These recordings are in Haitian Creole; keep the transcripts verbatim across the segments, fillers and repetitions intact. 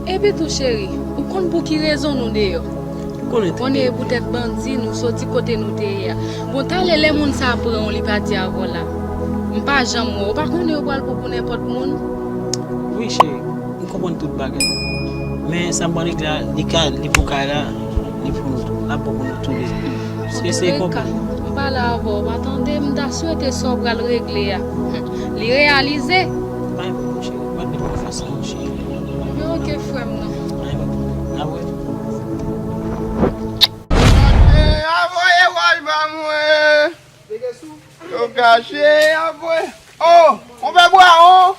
Epi tou, cheri, ou konn pou ki rezon nou deyò? Ou konnen trè byen. Konnen e poutèt bandi nou soti kote nou te ye a. Bon, talè lè moun sa a pran w, li pati avè w la, m pa janm wè w. Ou pa konnen yo pral pran w pou nenpòt moun? Wi, cheri, m konprann tout bagay. Men sa m pral regle a, li ka, li pou kay la, li pou nou, l ap bon pou nou tou de. Se, se konprann. M pale avè w, pa tande, m ta swete sa w pral regle a, li reyalize. Pa gen pwoblèm, cheri. Pa gen pwoblèm, fè sa, cheri. Men oke, frè m nan. Pa gen pwoblèm. N ap wè. Avoye wòch ba mwen. Yo kache, avoye. Oh, konpè Bwawon.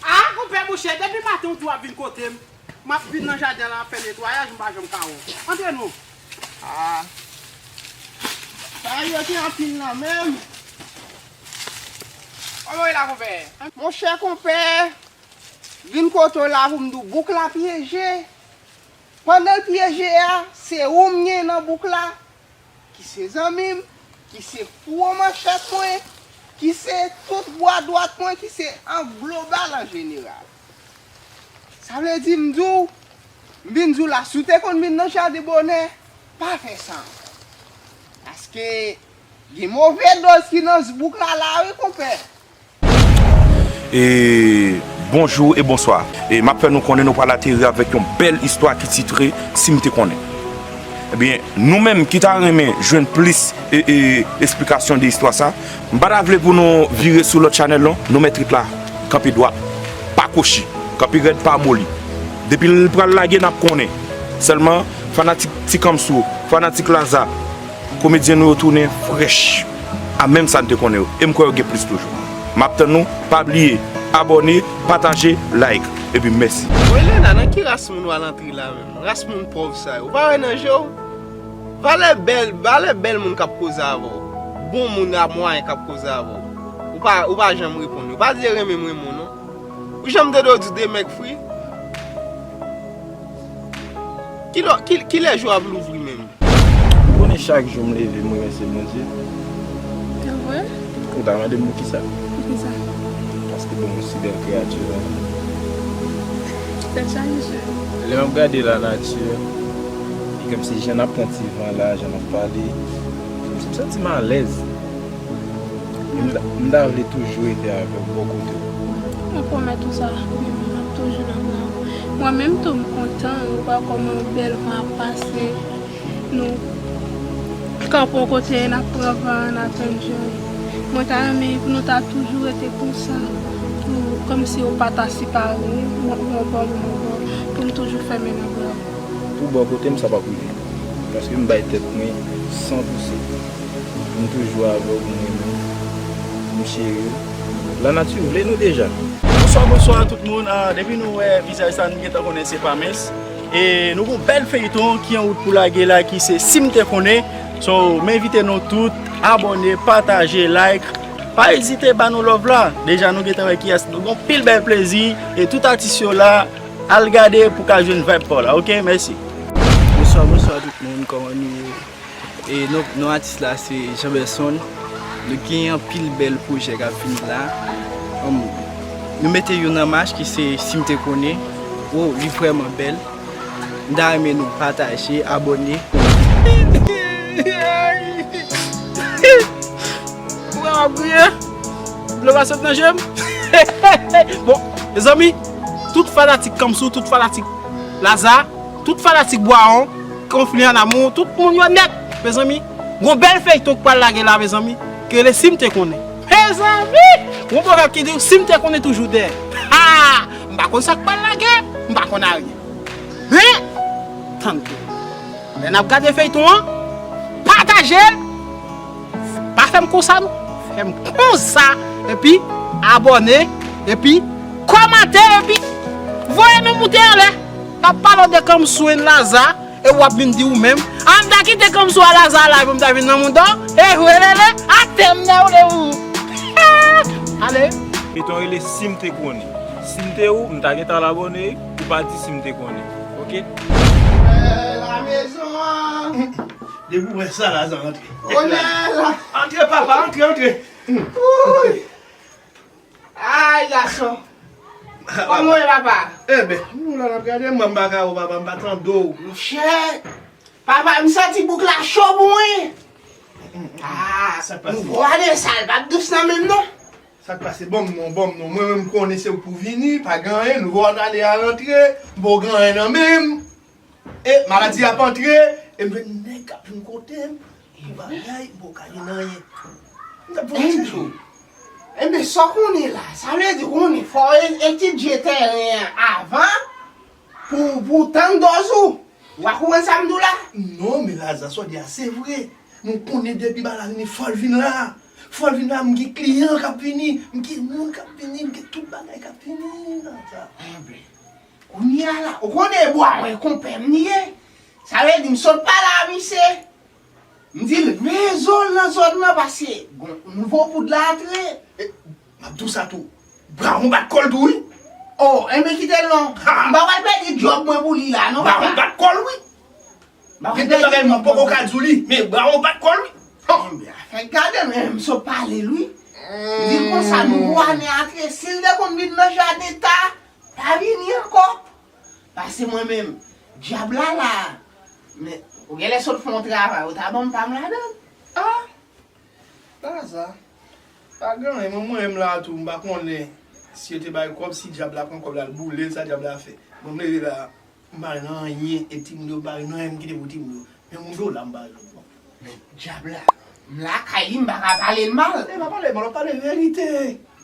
Ah, konpè, monchè, depi maten ou di w ap vin kote m. M ap vin nan jaden la, m ap fè netwayaj, m pa janm ka wè w. Antre non. Ah. Sa yo te anpil nan menm. Kòman w ye la, konpè? Monchè, konpè, vin kote w la pou m di w, bouk la pyeje. Pandan l pyeje a, se ou m gen nan bouk la, ki se zanmi m, ki se fou manchèt mwen, ki se tout bwa dwat mwen, ki se an global an jeneral. Sa vle di, m di w, m vin di w la, si w te konn vin nan jaden bonè, pa fè sa ankò. Paske gen move doz ki nan bouk la la wi, konpè. E bonjou e bonswa. E m ap fè nou konnen nou pral ateri avèk yon bèl istwa ki titre Si m te konnen. Ebyen, nou menm ki ta renmen jwenn plis e, e, esplikasyon de istwa sa, m pa ta vle pou nou vire sou lòt chanèl non, nou mèt rit la kanpe dwat, pa kwochi, kanpe rèd, pa moli. Depi l pral lage, n ap konnen. Sèlman, fanatik Ti Kamsou, fanatik Laza, komedyen nou yo tounen frèch a menm sa n te konnen yo. E m kwè yo gen plis toujou. M ap tann nou, pa bliye abòne, pataje, like. Epi mèsi. Woy Lena, nan ki ras moun w al antre la menm? Ras moun pòv sa yo. Ou pa wè nan je w? Valè bèl, valè bèl moun k ap koze avè w. Bon moun a mwayen k ap koze avè w. Ou pa, ou pa janm reponn yo. Pa di renmen m renmen w non. Ou janm tande yo di de mèg fri? Kilè, ki, kilè je w ap louvri menm? Ou konnen chak jou m leve, m remèsye Bondye. Se vre? Ou ta mande m poukisa? Poukisa? Paske l ban m yon si bèl kreyati la. Tèt chaje, cheri. Lè m ap gade lanati, e kòmsi jan n ap pran ti van la, jan n ap pale, m santi m alèz. E m ta, m ta vle toujou rete avè w bò kote w. Mwen pwomèt ou sa, baby, m ap toujou nan bra w. Mwen menm tou, m kontan, ou pa wè kòman bèl van ap pase. Nou kanpe yon kote, n ap pran van an, n ap enjoy. Mwen ta renmen pou nou ta toujou rete konsa, pou, kòmsi yo pa ta separe, yon, yon bò, mwen yon bò, pou n toujou fèmen nan bra. Pou bò kote m, sa p ap rive. Paske m bay tèt mwen san pou san. M toujou avè w, m renmen w, m cheri w. Lanati vle nou deja. Bonswa, bonswa tout moun. Ah, depi nou wè vizaj sa, nou gentan konnen se pa mens. E nou gon bèl feyton ki an wout pou lage la, ki se Si m te konnen. So, m envite nou tout, abòne, pataje, like. Pa ezite ba nou love la. Deja nou gentan wè kiyès. Nou gon pil bèl plezi. E tout atis yo la, al gade pou ka jwenn vibe pa w la. Oke, mèsi. Bonswa, bonswa tout moun. Kòman nou ye? E non, non atis la se Jean Belson. Nou gen anpil bèl pwojè k ap vini la. Ann, nou mete youn an mach ki se Si m te konnen. Wo, li vrèman bèl. M ta renmen nou pataje, abòne. Ou wè m ap kriye? Dlo pa sot nan je m. Bon, mezanmi, tout fanatik Kamsou, tout fanatik Laza, tout fanatik Bwawon, Konfli an Amou, tout moun yo nèt, mezanmi. Gon bèl feyton k pral lage la, mezanmi, ki rele Si m te konnen. Mezanmi, gon pwovèb ki di, si m te konnen toujou dèyè. Ha! M pa konn sa k pral lage, m pa konn anyen. Men, tann tou. Lè n ap gade feyton an, pataje l. Pa fè m konsa non. Fè m konsa, epi abòne, epi kòmante, epi voye nou moute anlè. N ap pale w de Kamsou and Laza, e w ap vin di ou menm, a m ta kite Kamsou a Laza la, pou m ta vin nan mouda w, e welele, atè m nan ou de ou. Ale. Feyton rele Si m te konnen. Si m te ou, m ta gentan al abòne, ou pa di Si m te konnen. Oke? Eh, la maison, hein. Depi w wè sa la, sa rantre. Onè la. Antre, papa, antre, antre. Wouy. Ay, gason. Kòman w ye, papa? Eben, nou la n ap gade, mwen m pa ka wè w, papa, m pa tande w. Monchè, papa, m santi bouk la cho pou mwen. Ah, sa k pase? Nouvo ane sa, l p ap dous nan menm non. Sa k pase? Ban m non, ban m non. Mwen menm m konnen se ou k pou vini, pa gen anyen, nouvo ane a rantre, m poko gen anyen nan men m. E maladi ap antre, e m jwenn nèg k ap vin kote m pou bagay, m poko ka jwenn anyen. M t ap fè yon ti jou. Enben, sa w konnen la, sa vle di konnen fò w e- etidye tèren an avan pou, pou tann dòz ou. W a konprann sa m di w la? Non, men Laza, sa w di a, se vre. Nou konnen depi bagay la vini, fò l vin la. Fò l vin la, m gen kliyan k ap vini, m gen moun k ap vini, m gen tout bagay k ap vini, Laza. Enben, kounye a la, ou konnen e bwa mwen konpè m li ye. Sa vle di m sot pale a misye. M di l rezon l nan zòn nan paske gon nouvo poud la antre. E, m ap di w sa tou. Brawon bat kò l tou, wi. Oh, enben kite l non. Ha! M pa pral pèdi djòb mwen pou li la, non, papa. Brawon bat kò l, wi. Gen de bagay mwen poko ka di w li, men Brawon bat kò l, wi. Enben, afè gade m, m sot pale l, wi. M di l konsa, nouvo ane antre, si l te konn vin nan jaden ta, pa vini ankò. Paske mwen menm, dyab la la. Men, ou genlè sot fè yon travay, ou ta ban m pa m ladan l. Ah! Laza, pa gen anyen, mwen, mwen menm la tou, m pa konnen si yo te bay kòb, si dyab la pran kòb la, l boule l, sa dyab la fè. Mwen, m leve la, m pa gen anyen, e timoun yo, m pa gen anyen m kite pou timoun yo. Men moun do la, m pa gen anyen. Men dyab la, m lakay li, m pa ka pale l mal. E pa pale mal, w ap pale verite.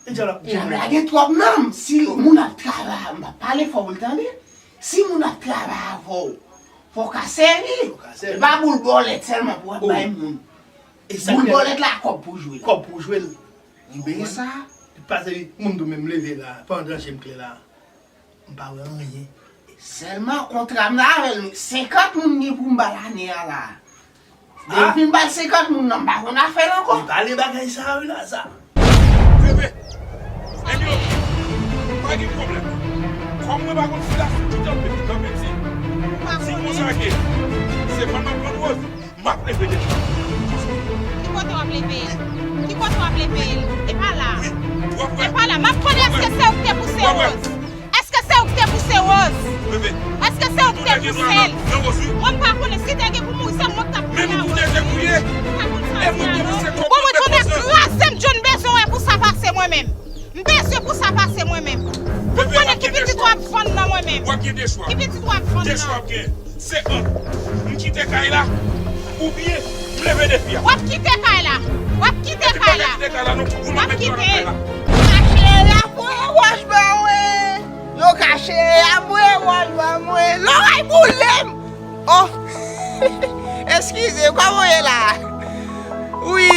E dyab la, dyab la gen twòp nanm. Si moun ap travay, m pa pale fò pou l tande. Si moun ap travay avè w, fò w ka sèvi. Fò w ka sèvi. E pa boul bòlèt sèlman pou w ap bay moun. E sa boul bòlèt la, kòb pou jwe la. Kòb pou jwe l. Ou konprann sa? Li pase, mwen tou menm leve la, pandan je m klè la. M pa wè anyen. Sèlman kontra m nan avè l, senkant moun gen pou m ba l ane a la. Depi m ba l senkant moun nan, m pa konn afè l ankò. Li pale bagay sa a, wi, Laza. Bebe, Emilio, pa gen pwoblèm. Kòm mwen pa konn filozofi, kite m bebe, kanpe ti. Si konsa ke, se fann m ap fann Rose, m ap leve depi. Ki kote w ap leve l? Ki kote w ap leve l? E pa la. E pa la. M ap konnen èske se ou ki te pouse Rose? Èske se ou ki te pouse Rose? Èske se ou ki te pouse l? Mwen m pa konnen si te gen pou mouri, se mwen k t ap mouri a Rose. M pa konn sa di a non. Bon, mwen konnen kraze m, John bezwen wè pou sa pase mwen menm. M bezwen pou sa pase mwen menm. Pou m konnen ki pitit w ap fann nan mwen menm. Ki pitit w ap fann nan. Se ant m kite kay la, oubyen m leve depi a. W ap kite kay la. W ap kite kay la. W ap kite. Yo kache y ap voye wòch ban mwen. Yo kache y ap voye wòch ban mwen. Lòrèy boule m. Oh. Eskize, kòman w ye la? Wi.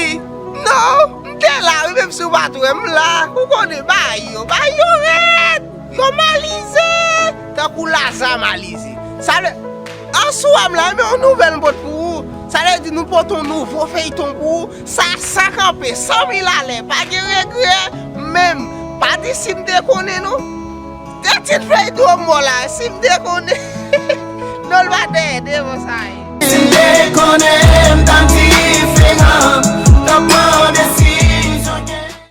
Non, m te la, wi, menm si w pa t wè m la. Ou konnen bagay yo, bagay yo rèd. Yo malize. Tankou Laza malize. Sa vle, answè m la, men yon nouvèl m pote pou ou. Sa vle di nou pote yon nouvo feyton pou ou. Sa san kanpe, san mil alè. Pa gen regrè. Menm, pa di si m te konnen non. Te tit feyton m la, si m te konnen. Non, l pa dèyè devan sa ye. Si m te konnen, m t ap diferan. M t ap pran desi-